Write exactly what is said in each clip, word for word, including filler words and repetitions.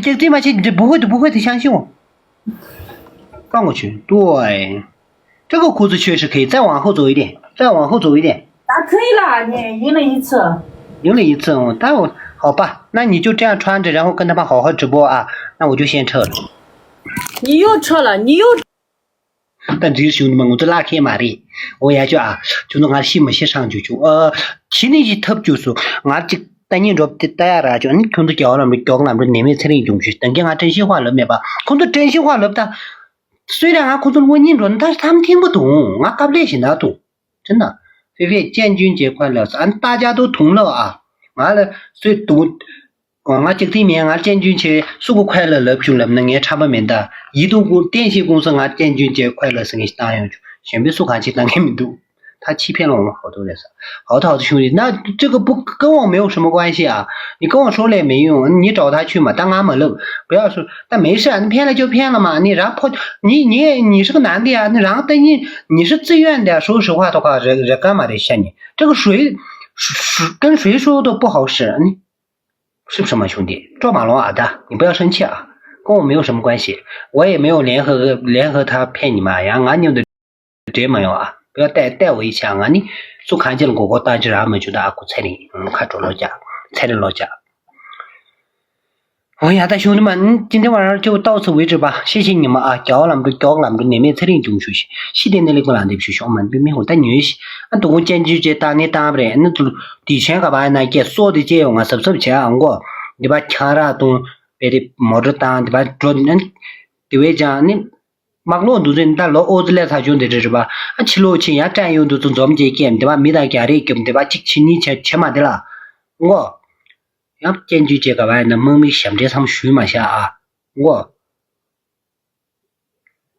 ཀྱག་ཙི་མ་བྱེད། འདི་བུ་ཧུ་དུ་བུ་ཧུ་དུ་ཤང་ཤི་འོང་། ཀང་གོ་ཆུ་ཏུའེ། 这个裤子确实可以，再往后走一点，再往后走一点。 打可以了，你赢了一次。 赢了一次哦，但我好吧，那你就这样穿着，然后跟他们好好直播啊，那我就先撤了。 你又撤了，你又 ད་འདིར་བྱུང་ནི་མ་ངུ་ཚོ་ལག་ཁྱེར་མ་རེད། འོ་ཡ་ཅོ་ཨ། ཁྱོད་ཚོ་ང་ཤི་མ་ཤི་སྲང་ཅོ་ཅོ། ཨ། ཁྱི་ནི་ཅི་ཐབས་ཅོ་སུ། ང་ཅིག་ལྟ་ཉན་འགྲོ་དེ་ལྟ་ཡ་ར་ཅོ། ཨ་ནི་ཁྱོད་ཚོ་རྒྱ་བ་ལམ་འགྲོ་མགྱོགས་ལམ་འགྲོ་ནད་མེད་ཚེ་རིང་འབྱུང་ཤོག་ད་གིན་ང་真心话ལབ་མེད་པ། ཁོང་ཚོ་真心话ལབ་ད། སུས་ར་ང་ཁོང་ཚོ་ལ་དངོས་གཉེན་འགྲོ་ན་ད་ཐམ་ཐིང་པོ་དུང་ང་དཀའ་ལས་ཞིག་ན་དུང་། ཅི་ན། ཕེ་ཕེ་ཅན་ཅུན་ཅེ་ཁོ་ལབ་ཨ་ནི་ད་ཅག་ཏུ་དུང་ལོ་ཨ། ང་ལ་སུས་དུང་། ང་ཅིག་ཐིག་མེད་ང་ཅན་ཅུན་ཆེ་སུ་གུ་ཁོས་ལ་ལབ་བྱུང་ལབ་ན་ངའི་ཁྲམ་པ་མེད་ད། ཡིད་དུ་ཀུང་བསྟན་ཤེས་ཀུང་སུ་ང་ཅན་ཅུན་ཆེ་ཁོས་ལ་ཟེར་ངེས་ཤིག་བཏང་ཡོང་བྱུང་གཞན་པའི་སུ་གང་ཅིག་བཏང་མཁན་མི་འདུག་ད་ཕྱི་ཕན་ལོང་ཧོ་ཏོ་རེད་ས་ཧོ་ཏོ་ཧོ་ཏོ་ཤུང་རེད་ན་ཅི་གི་བུ་ཀི་ཝང་མེའོ་ཧྲི་མོ་ཀོན་ཤི་ཨ། ནི་ཀི་ཝང་ཧྲོ་ལས་མེ་ཡོང་ནི་ཀྲའོ་ཐ་ཆུ་མ་ད་ང་མ་ལབ་བུ་ཡ་སུ་ད་མེ་ཤི་ཨ་ནི་ཕན་ལ་ཅོ་ཕན་ལ་མ་ནི་ར་ཕོ་ནི་ཉེ་ཉི་ཧྲི་གི་ནང་དེ་ཨ་ནི་རང་ད་ཉི་ཉི་ཧྲི་ཙི་ཡོན་དེ་ཧྲོ་ཧྲི་ཧོ་ཏོ་ཁ་རེ་རེ་ཀ་མ་རེད་ཤ་ནི་ཅི་གི་ཧྲུའི་ཀན་ཧྲུའི་ཧྲོ་ཏོ་པོ་ཧའོ་ཧྲི་ཨ་ནི། 是不是嘛，兄弟？这马龙啊的，你不要生气啊，跟我没有什么关系，我也没有联合联合他骗你们啊，然后俺有的这没有啊，不要带带我一起啊，俺呢，做看见了果果大吉然后没觉得啊，苦菜里，嗯，看着落家，菜里落家。我呀，大兄弟们，嗯，今天晚上就到此为止吧，谢谢你们啊，脚冷不脚冷不，你们才领中学习，西点那里过来的学校嘛，并没有带女学，啊，都跟建筑这当那当不然，那都底层干嘛呢？给说的这种啊，是不是这样？我，你把钱啊，都 བེ་རི་མོ་ཊ་བཏང་དེ་བ་འགྲོ་ནི། དེ་བས་ཀྱང་ནི། དམག་ལོག་འདུག་ཟེར་ད་ལོ་ཨོ་ཙི་ལས་ཚ་ཆུང་དེ་འདྲ་རེད་པ། ཨ་ཕྱི་ལོག་ཕྱིན་ཡང་སྐྲན་ཡོང་འདུག་ཚོ་འཛོམས་བྱས་སྐྱེམས་དེ་བ་མི་དང་རྒྱ་རིགས་སྐྱེམས་དེ་བ་གཅིག་ཕྱི་གཉིས་བྱས་བྱེད་མ་དེ་ལ། ངོ་། ཡང་སྐྱེན་ཇུས་བྱས་ག་བ་ཡིན་ན་དམག་མི་ཞབས་འདྲེན་མཚམས་ཞུས་མ་བྱ་ཨ། ངོ་།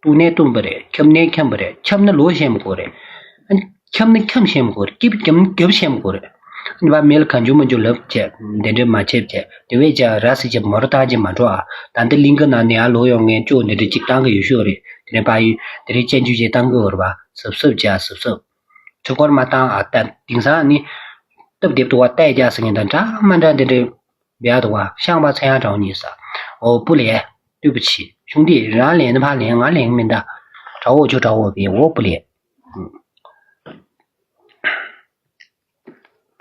བཏུང་ནས་བཏུང་པ་རེད། འཁྱམ་ནས་འཁྱམ་པ་རེད། འཁྱམ་ན་ལོ་ཤེས་མི་དགོས་རེད། ཨ་ནི་འཁྱམ་ན་འཁྱམ་ཤེས་མི་དགོས་རེད། སྐྱིབ་འཁྱམ་རྒྱབ་ཤེས་མི་དགོས་རེད། ཨ་ནི་བ་མེལ་གང་བྱུང་མ་བྱུང་ལབ་བྱས་དེ་འདྲས་མ་བྱེད་བྱས་དེ་བས་ཀྱང་ར་སི་ཅེ་མོ་ར་བཏང་ཅེས་མ་འགྲོ་ཨ། ད་འདི་གླིང་ག་ནང་ནས་ཨ་ལོ་ཡོང་ངས་ཅོ་འདི་འདྲས་གཅིག་བཏང་གི་ཡོད་ཤོག་རེད། དེ་ནས་པ་ཡུལ་དེ་རིགས་སྤྱན་ཇུས་ཅེས་བཏང་གི་ཡོད་རེད་བ། སབ་སབ་བྱས་སབ་སབ། ཁྲི་སྐོར་མ་བཏང་ཨ། ད་དེང་སང་ནི་སྟབས་བདེ་པོ་འདུག་བ། བལྟས་རྒྱག་ཟེར་མཁན་དང་འདྲ་མ་འདྲ་འདི་འདྲས། བྱས་འདུག་བ། ཤངས་པ་ཚེ་དབང་གྲགས་ཉིད་ས། འོ་པུ་ལེ། ལྟོས་པ་ཆི། ཤུང་དེ་རང་ལེན་ན་ཕ་ལེན་ང་ལེན་མིན་ད། གྲགས་འོ་ཆོ་གྲགས་འོ་པའི་འོ་པུ་ལེ།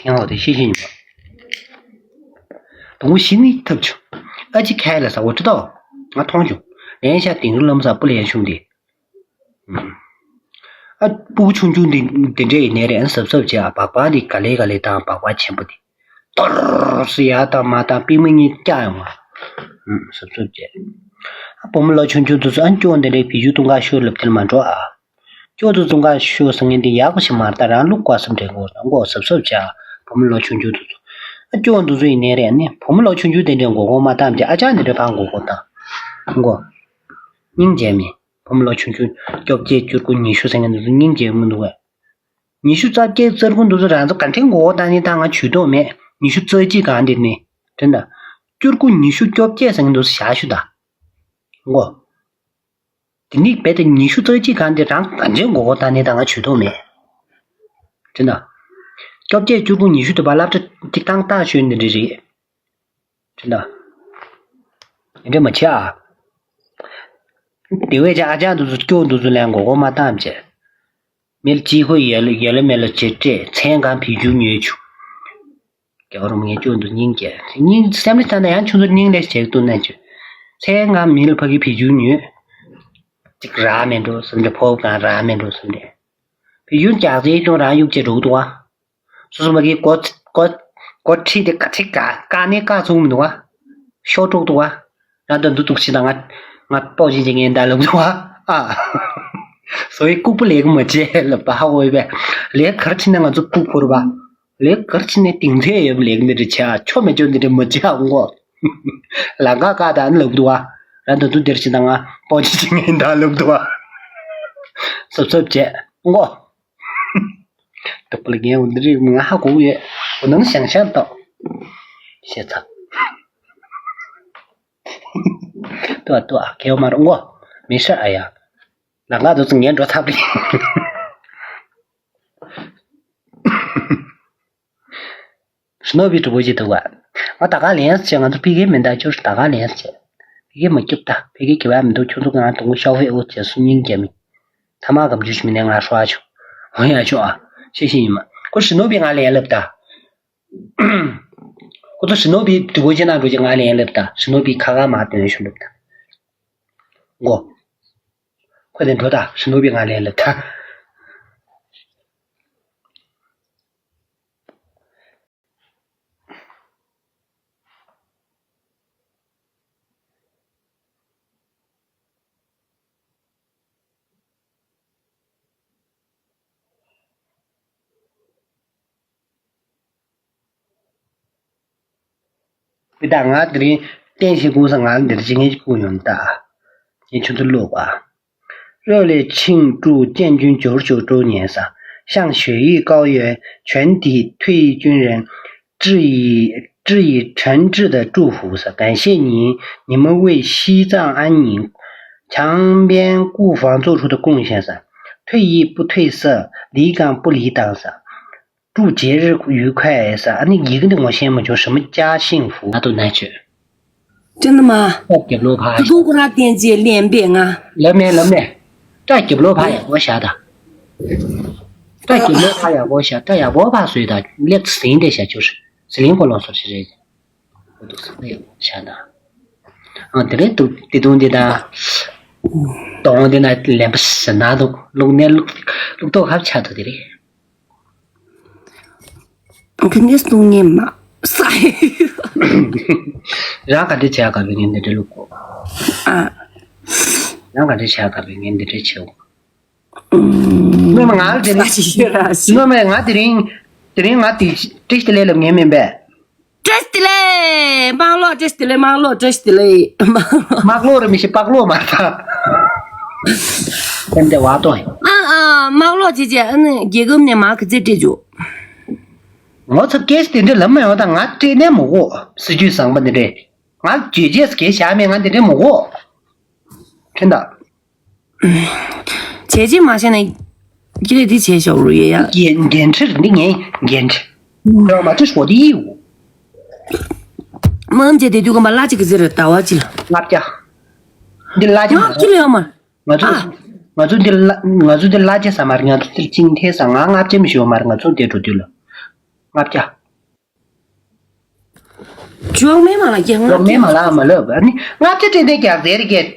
ཐེངས་འོ་དེ་ཤེས་ཤེས་ཉིན་པ། དུང་ཞི་ནི་ཐབས་ཆུ། ཨ་ཅི་ཁའི་ལ་ས་འོ་ཁྲི་ཏོ། ང་མཐོང་བྱུང་། ལེན་ཤ་དིང་རུ་ལམ་ས་པུ་ལེ་ཤུང་དེ། ཨ་སྤུ་གུ་ཆུང་ཆུང་འདི་འདི་འདྲས་ཡིན་ནའི་རེད། ཨ་ནི་གཟབ་གཟབ་བྱས་ཨ། སྦག་སྦག་འདི་ག་ལེ་ག་ལེ་བཏང་སྦག་སྦག་ཆེན་པོ་འདི། གཏོར་སི་ཡ་དང་མ་དང་པི་མ་གཉིས་བཀྱག་ཡོང་བ། ཨུམ་གཟབ་གཟབ་བྱས། ཨ་བུ་མོ་ལོ་ཆུང་ཆུང་དུ་ཚོ་ཨ་སྐྱོ་འདི་འདྲས་བི་ཇུ་ཏུང་ཀ་ཤོ་ལབ་དེར་མ་འགྲོ་ཨ། སྐྱོ་དུ་ཏུང་ཀ་ཤོ་ཟེར་མཁན་འདི་ཡག་པོ་ཞིག་མ་རེད། ད་རང་ལུག་བཀག་སེམས་དྲན་དགོས་དང་མགོ་གཟབ་གཟབ་བྱས་ཨ། བུ་མོ་ལོ་ཆུང་ཆུང་དུ་ཚོ་ཨ་སྐྱོ་འདུ་ཚོ་ཡིན་ནའི་རེད། ཨ་ནི་བུ་མོ་ལོ་ཆུང་ཆུང་དེ་འདྲས་མགོ་སྐོར་མ་བཏང་བྱས་ཨ་ཅག་འདི་འདྲས་ཕར་མགོ་སྐོར་བཏང་མགོ་སྙིང་རྗེ་མེད། བུ་མོ་ལོ་ཆུང་ཆུང་སྐྱོབ་བྱེད་བཅུ་དགུ་ཉི་ཤུ་ཟེར་མཁན་འདི་ཚོ་སྙིང་རྗེ་མི་འདུག་གས། ཉི་ཤུ་རྩ་བརྒྱད་རྩ་དགུ་འདི་ཚོ་རང་ཚོ་ག་འདྲས་མགོ་སྐོར་བཏང་ནི་ད་ང་ཇུས་གཏོགས་མེད། ཉི་ཤུ་རྩ་གཅིག་གང་འདི་ནི་དྲན་ད། བཅུ་དགུ་ཉི་ཤུ་སྐྱོབ་བྱེད་ཟེར་མཁན་འདི་ཚོ་བཞག་ཤོག་ད། མགོ། དེ་ནི་རྦད་དེ་ཉི་ཤུ་རྩ་གཅིག་གང་དེ་རང་ག་འདྲའི་མགོ་སྐོར་བཏང་ནས་ད་ང་ཇུས་གཏོགས་མེད། དྲན་ད། སྐྱོབ་བྱེད་བཅུ་དགུ་ཉི་ཤུ་དེ་བ་སློབ་གྲྭ་གཅིག་བཏང་བཏང་ཤོད་འདི་འདྲ་རེད། དྲན་ད། འདི་འདྲ་མ་བྱེད་ཨ། དེ་བས་ཀྱང་ཨ་ཅག་འདི་ཚོ་སྐྱོ་འདི་ཚོ་ལ་མགོ་སྐོར་མ་བཏང་བྱས། མེལ་ཅི་ཧོ་ཡེ་ལ་ཡེ་ལ་མེ་ལ་ཇེ་སྤྲད་མཚན་གང་བི་རྒྱུ་ཉོས་ཆུ། རྒྱ་རོ་མ་ངས་སྐྱོ་འདི་སྙིང་རྗེ། སྙིང་སེམས་ལ་ཆགས་ན་ཡང་ཆུ་ཚོད་སྙིང་ལས་བྱེད་ཐུབ་ན་ཆུ། མཚན་གང་མི་ལ་ཕ་གི་བི་རྒྱུ་ཉོས། ཅིག་རག་མེད་འགྲོ་བསམ་ནས་ཕོབ་གང་རག་མེད་འགྲོ་བསམ་ནས། བི་རྒྱུ་རྒྱག་ཚེ་ཀྱང་རང་གཡུག་བྱེད་འགྲོ་གི་འདུག་བ། སོ་སོ་མ་གིས་སྒོ་སྒོ་སྒོ་ཁྲིད་དེ་ག་ཁྲིད་ག་བཀག་ནས་བཀག་ཚུགས་མི་འདུག་བ། ཤོར་འགྲོ་གི་འདུག་བ། ང་ད་འདུག་འདུག་ཕྱི་ད་ང་ང་པོ་ཅི་ཅི་ངན་ད་ལབ་འདུག་བ། ཨ། སོ་ཡི་ལྐུགས་པ་ལས་ཀ་མ་བྱེད་ལབ་པ་ཧ་གོ་བས། ལས་གར་ཕྱིན་ན་ང་ཚོ་ལྐུགས་ཕོར་བ། ལས་གར་ཕྱིན་ནས་གཏིང་ཚད་ཡོད་པ་ལས་ཀ་འདི་འདྲ་བྱ་ཆོ་མེད་ཆོ་འདི་འདྲ་མ་བྱ་འོང་གོ། ལ་ང་ཀ་ད་ཨ་ནི་ལབ་འདུག་བ། ར་འདུག་འདུག་འདིར་ཕྱིན་ད་ང་པོ་ཅི་ཅི་ངན་ད་ལབ་འདུག་བ། སོབ་སོབ་བྱས་འོང་གོ། དུ་པ་ལ་ངས་འོ་འདི་རིགས་ང་ཧ་གོ་ཡོད། འོ་ནང་ཤང་ཤང་ཏོ། ཤེས་ཚ། ཏོ་ཏོ་ཨ་ཁེའོ་མ་རུང་གོ། མི་ཤ་ཨ་ཡ། ལ་ང་དུ་ཚོ་ངས་འགྲོ་ཚར་པས། ཤི་ནོ་བི་གྲུ་བོ་ཞིག་འདུག་བ། ང་ད་ག་ལན་བྱས་ང་ཚོ་ཕི་གེ་མེ་མདའ་ཅོར་ད་ག་ལན་བྱས། ཕ་གི་མ་སྐྱོབ་ད། ཕ་གི་གི་བ་མི་འདུག་ཁྱོད་ཚོ་ང་དུང་ཤོག་ཧེ་ཨོ་ཅེ་སུ་ཉིན་རྒྱ་མི། ཐ་མ་གམ་ཇུས་མི་ནས་ང་ཧྲོ་ཨ་ཆོ། ཧོ་ཡ་ཆོ་ཨ། ཤེས་ཤེས་ཡིན་མ། ཁོ་ཞི་ནོ་བི་ང་ལ་ཡ་ལབ་ད། ཁོ་ཚོ་ཞི་ནོ་བི་དུ་གོ་ཅེ་ན་འགྲོ་ཅེ་ང་ལ་ཡ་ལབ་ད། ཞི་ནོ་བི་ཁ་ཁ་མ་དོན་ཤོ་ལབ་ད། མགོ། ཁོ་དེ་འགྲོ་ད། ཞི་ནོ་བི་ང་ལ་ཡ་ལབ་ད། པི་ད་ང་དེ་རིང་བསྟན་ཞིག་ཀུང་ས་ང་འདིར་ཅི་ངེས་ཀྱི་ཀུང་ཡོང་ད། ངས་ཁྱོད་ཚོ་ཀློག་པ། 热烈庆祝建军九十九周年 ཟེར། 向雪域高原全体退役军人致以致以诚挚的祝福 ཟེར། 感谢您，你们为西藏安宁、强边固防做出的贡献 ཟེར། 退役不褪色，离岗不离党 ཟེར། 祝节日愉快 ཟེར། ཨ་ནི་ཡི་གེ་འདི་ངོ་ཤེས་མ་བྱུང་། 什么加幸福 ང་དུ་ན་ཆོས། 真的吗？སྐྲ་རྒྱབ་ལོགས་ཕར། ཁ་སྐོང་ཁོ་རང་བསྟན་རྗེས་ལན་པས་ང་། ལབ་མེད་ལབ་མེད། སྐྲ་རྒྱབ་ལོགས་ཕར་ཡག་པོ་བཞག་དང་། སྐྲ་རྒྱབ་ལོགས་ཕར་ཡག་པོ་བཞག་སྐྲ་ཡག་པོ་ཕར་བཟོས་དང་། ལེགས་ཟིན་དེ་བཞག་ཆུར། ཟི་ལིང་ཀོ་ལོང་སོར་ཞིག་རེད། ཁོ་འདུག་ས་ཡག་པོ་བཞག་དང་། ཨ་དེ་རེད་འདུག་དེ་དུང་དེ་དང་། གདོང་དེ་ན་ལན་པ་ཟེར་ན་འདུག་ལུག་ནས་ལུག་ལུག་ཏོག་ཧབ་ཆགས་འདུག་དེ་རེད། ཁ་ནས་སྟོང་ཉེས་མ་ས། རང་ག་འདྲ་བྱས་ག་བའི་ངན་འདི་འདྲ་ལུག་གོ། ཨ། རང་ག་འདྲ་བྱས་ག་བའི་ངན་འདི་འདྲ་བྱེད་གོ། སྔོན་མ་ང་ལ་དེ་རིང་། སྔོན་མ་ང་དེ་རིང་། དེ་རིང་ང་དེ་བཀྲ་ཤིས་བདེ་ལེགས་ལབ་ངེས་མིན་པས། བཀྲ་ཤིས་བདེ་ལེགས། དམངས་གློག་བཀྲ་ཤིས་བདེ་ལེགས། དམངས་གློག་བཀྲ་ཤིས་བདེ་ལེགས། དམངས་གློག་རེད་མི་ཤེས། པགས་གློག་མ་རེད་ད། ཨེམ་དེ་བ་ཏོ། ཨ་ཨ་དམངས་གློག་བྱེད་བྱེད། ཨ་ནི་རྒྱལ་ཁབ་ནས་མ་གི་རྩེ་སྤྲད་འཇུག་ངོ་ཚ་སྐད་ཆ་དེ་འདྲ་ལབ་མ་ཡོང་ད། ང་སྤྲད་ནས་མ་གོ། སྲིད་ཇུས་བཟང་པོ་འདི་འདྲས། ང་བརྗོད་བྱས་སྐད་བཞག་མེད། ང་འདི་འདྲས་མ་གོ། ཁྱེད་ད། བྱས་རྗེས་མ་བྱས་ན། ཁྱེད་ལས་འདི་བྱས་ཤོག་རུ་ཡེ་ཡ། འགན་འགན་འཁྲི་རེད། འདི་ངའི་འགན་འཁྲི། ཡང་མ་འཁྲི་ཤོག་འདི་ཡིའུ། མ་འམ་བྱས་དེ་དུས་ཀོ་མ་གླ་ཅིག་གི་ཟེར་ཟླ་བ་གཅིག་ལ། ལྔ་བརྒྱ། འདི་གླ་ཅིག་མ་ལྔ་བརྒྱ་ལ་ཡོད་མ། ང་ཚོ། ཨ། ང་ཚོ་འདི་གླ་ང་ཚོ་འདི་གླ་ཅིག་ས་མ་རེད། ང་ཚོ་འདིར་ཅིང་ཐེ་ས་ང་ལྔ་བརྒྱ་མི་ཤོག་མ་རེད། ང་ཚོ་འདི་འགྲོ་དུས་ལ། ལྔ་བརྒྱ། ཇོག་མེ་མ་ལ་རྒྱག་ང་ཇོག་མེ་མ་ལ་མ་ལབ། ཨ་ནི་ལྔ་བརྒྱ་སྤྲད་དེ་རྒྱག་ཟེར་གྱི།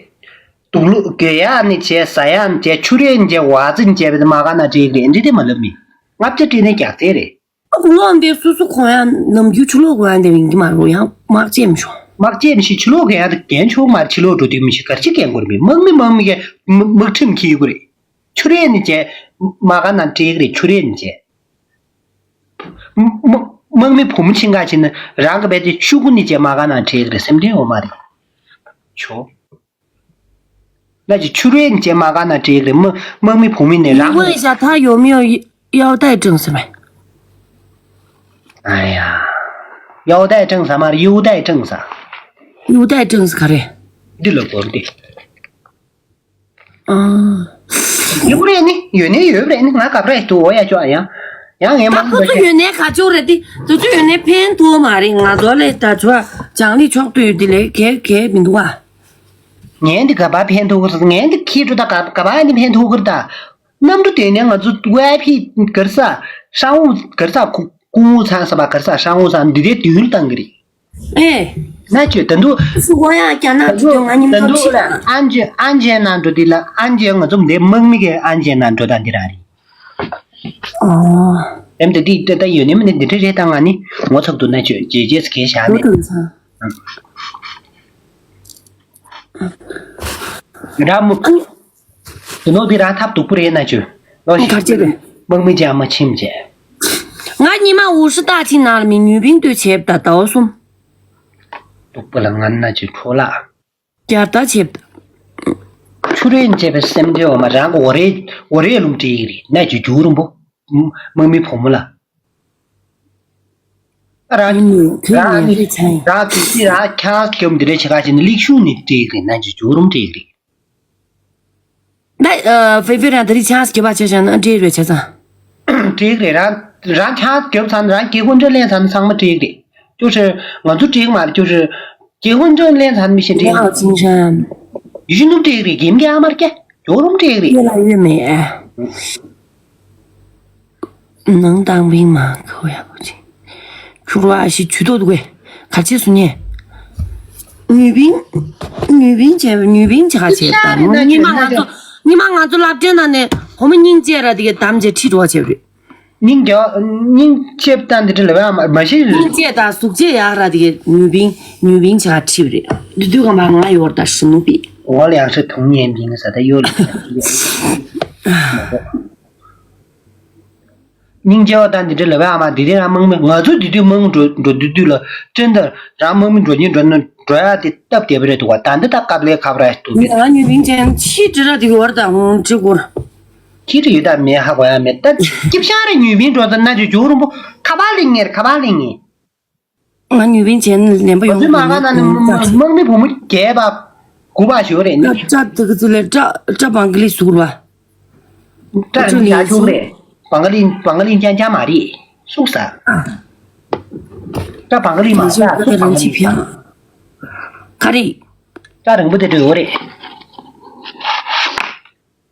དུག་ལུག་གོས་ཡ་ནི་བྱས། ཟ་ཡ་ནི་བྱས། ཆུ་རེ་ནི་བྱས། བ་ཙི་ནི་བྱས། བེ་མ་ག་ན་བྲེག་རེད་འདི་དེ་མ་ལབ་མི། ལྔ་བརྒྱ་སྤྲད་ནས་རྒྱག་ཟེར་རེད། ཨ་ཁུ་ལོ་འདི་སུ་སུ་གོ་ཡ་ནམ་རྒྱུན་ཆུ་ལོག་གོ་ཡ་འདི་ཡིན་གྱི་མ་རུ་ཡང་མག་ཅེམ་ཤོ། མག་ཅེམ་ཤི་ཆུ་ལོག་གོ་ཡ་འདི་རྒན་ཆོག་མར་ཕྱི་ལོག་འགྲོ་དུས་མི་ཤི་གར་ཅི་རྒན་གོ་རེད་མི། དམག་མི་དམག་མི་གས་དམག་ཁྲིམས་འཁྱེར་དགོས་རེད། ཆུ་རེ་ནི་བྱས། མ་ག་ན་བྲེག་རེད། ཆུ་རེ་ནི་བྱས། དམག་དམག་མི་བུ་མོ་ཆེན་ཁ་ཕྱིན་ན་རང་གི་བས་དེ་ཤུ་གུ་ནི་བྱས་མ་ག་ན་བྲེག་རེད། སེམས་ཁྲལ་འོ་མ་རེད། ཆོ། ན་ཅི་ཆུ་རེ་ནི་བྱས་མ་ག་ན་བྲེག་རེད། དམག་དམག་མི་བུ་མི་ནི་རང་གི་ཝེ་ཞ་ཐ་ཡོ་མི་ཡོ་ཡའོ་ཏའི་ཀྲང་ས་མེ། ཨ་ཡ། ཡའོ་ཏའི་ཀྲང་ས་མ་རེད། ཡའོ་ཏའི་ཀྲང་ས། ཡའོ་ཏའི་ཀྲང་ས་ག་རེ། འདི་ལ་གོ་འདི། ཨ། ཡོད་རེད་ནི། ཡོད་ནི་ཡོད་རེད་ནི། ང་ག་རེ་འདུག་འོ་ཡ་ཅོ་ཨ་ཡ། ཡང་ངའི་ད་མང་ཁོ་ཚོ་ཡོད་ནའི་ག་ཅོ་རེད་དེ། དེ་ཚོ་ཡོད་ནའི་ཕན་ཐོགས་མ་རེད། ང་ཚོ་ལས་ད་ཚོ་ལྗང་ལི་ཕྱོགས་དུས་དེ་ལས་གལ་གལ་མི་འདུག་ཨ། ངས་འདི་ག་པ་ཕན་ཐོགས་ཀྱི་རེད། ངས་འདི་ཁྱི་འགྲོ་ད་ག་ག་པ་འདི་ཕན་ཐོགས་ཀྱི་རེད་ད། གནམ་གྲུ་དེ་ནས་ང་ཚོ་ཝའི་ཕི་གར་ས་ཧྲང་ཝུ་གར་ས་ཁུ་ཀུང་ཝུ་ཚང་ས་པ་གར་ས་ཧྲང་ཝུ་ཚང་འདི་དེ་དུས་ལ་བཏང་གི་རེད། ཨེ། ན་ཅོ་ད་འདུག་སུ་གོ་ཡང་རྒྱ་ནག་ད་གྲུ་དུང་ང་ཉིན་ད་ཁམས་འདུག་ཤིག་ལ་ཨན་ཇེ་ཨན་ཇེ་ནང་འགྲོ་འདི་ལ་ཨན་ཇེ་ང་ཚོ་འདི་དམག་མི་གི་ཨན་ཇེ་ནང་འགྲོ་ད་འདི་ར་རེད། ཨོ། ཨེམ་ད་འདི་ད་ད་ཡོད་ནི་མི་ནི་འདི་འདྲ་རེད་ད། ང་ནི་ངོ་ཚབ་ཏུ་ན་ཅོ་ཇེ་ཇེ་སི་གེ་བཞག་མེད། ར་མུ། དེ་ནོ་དེ་རང་ཐབས་སྡུག་པོ་རེད་ན་ཅོ། ལོ་ཞིག་གར་ཅི་རེད། དམག་མི་ཅང་མ་ཕྱིན་བྱས། ང་ཉི་མ་འུ་ཧྲི་ཏ་ཅི་ནང་ལ་མི་ཉུས་པིན་ཏུ་བྱེད་པ་ད་ཟླ་བ་གསུམ། སྡུག་པོ་ལ་ང་ན་ཅོ་འཕྲོ་ལ། རྒྱ་ད་བྱེད་པ། ཆུ་རེན་བྱས་པའི་སེམས་ཁྲལ་འོ་མ་རང་གི་འོ་རེ་འོ་རེ་ལུང་བྲིས་ཡིག་རེད་ན་ཅོ་རྒྱུག་རུང་པོ། དམག་མི་བུ་མོ་ལ། རང་ཁྱོད་ཉིད་ཁྱོད་རང་ཉིད་ནི་རེ་ཆ་ཡིན། རང་གི་ཅི་རང་ཁྱང་སྐྱོམ་འདི་རེ་ཆ་ག་ཅི་ནི་ལིག་ཤུ་ནི་སྤྲད་རེད་ན་ཅི་ཇོ་རུམ་སྤྲད་རེད། ད་ཨ་ཧྥེ་ཧྥེ་རང་ད་རི་ཆང་སྐྱོབ་པ་ཆ་བཞག་ན་སྤྲད་རེད་ཆ་ཚང་། སྤྲད་རེད། རང་རང་ཆང་སྐྱོབ་ཚང་རང་སྐྱེ་དགུ་འདྲ་ལེན་ཚང་ཚང་མ་སྤྲད་རེད། ཅོ་ཧྲི་ང་ཚོ་སྤྲད་མ་རེད། ཅོ་ཧྲི་ 结婚证ལེན་ཚར་མི་ཤེས་དྲན། ཡང་ཅིང་ཧྲན། ཡུལ་ནུབ་དྲེག་རེད། རྒན་གྱི་ཨ་མར་སྐྱ། ཇོ་རུམ་དྲེག་རེད། ཡོད་ལ་ཡོད་མེད། ནང་བཏང་བིང་མ་ཁོ་ཡག་པོ་ཅིག་ཁྱུར་བ་ཞིག་ཇུས་གཏོགས་འདུག་གས། ག་ཅེས་སུ་ཉེ། ངུས་བིང་། ངུས་བིང་བྱས། ངུས་བིང་བྱེད་ག་བྱེད་ད། ཉི་མ་ང་ཚོ། ཉི་མ་ང་ཚོ་སློབ་གྲྭའི་ནང་ནས་བུ་མོ་སྙིང་རྗེ་ར་དེ་གས་དམ་བཅས་ཁྲིད་འགྲོ་བྱས་རེད། སྙིང་རྗེ། སྙིང་རྗེ་བཏང་འདི་འདྲ་ལབ་ཡ་མ་མ་ཤེས། སྙིང་རྗེ་དང་གཟུགས་བྱད་ཡག་ར་དེ་གས་ངུས་བིང་། ངུས་བིང་བྱེད་ག་ཁྲིད་རེད། དུས་དུས་གང་མ་ང་ཡོར་ད་ཧྲི་ནུ་པི། འོ་ལ་ཡང་ཧྲི་ཐུང་ངན་བིང་ས་ད་ཡོད་ལ། སྙིང་རྗེ་བ་དང་འདི་འདྲ་ལབ་ཡ་མ་འདི་དེ་རང་དམག་མི་ང་ཚོ་འདི་དུས་དམག་མི་འགྲོ་འགྲོ་དུས་དུས་ལ་བཙན་ད་རང་དམག་མི་འགྲོ་ཉིན་འགྲོ་ན་འགྲོ་ཡ་དེ་སྟབས་བདེ་པོ་རེད་འདུག་བ། ད་འདི་ད་སྐབས་ལས་ཁ་བ་ར་འདུག་གི། ང་ཉུལ་བིང་ཅན་ཕྱི་འདྲི་ར་དེ་གི་བར་དང་འོང་འདྲི་གོ་ར། ཅི་རེད་ཡོད་ད་མེད་ཧ་གོ་ཡ་མེད་ད། སྐྱིབ་ཤང་རེ་ཉུལ་བིང་འགྲོ་ད་ན་ཅོ་ཇོ་རུམ་པོ་ཁ་པར་ལེན་ངེར་ཁ་པར་ལེན་ངེར། ང་ཉུལ་བིང་ཅན་ལེན་པ་ཡོང་། ང་ཚོའི་མ་ག་ན་ནི་དམག་མི་བུ་མོ་བརྒྱད་པ་དགུ་པ་ཞོ་རེད་ནི། སྐྲ་དེ་གི་ཚུལ་ལས་སྐྲ་སྐྲ་བང་གི་ལི་ཟུར་བ། སྐྲ་རིང་ཡ་ཆུང་རེད། བང་ག་ལི་བང་ག་ལི་རྐྱང་རྐྱང་མ་རེད། སུག་ས། སྐྲ་བང་ག་ལི་མ་ས་སུག་བང་ག་ལི། ག་རེ། སྐྲ་རིང་པོ་དེ་འདྲ་ཡོད་རེད།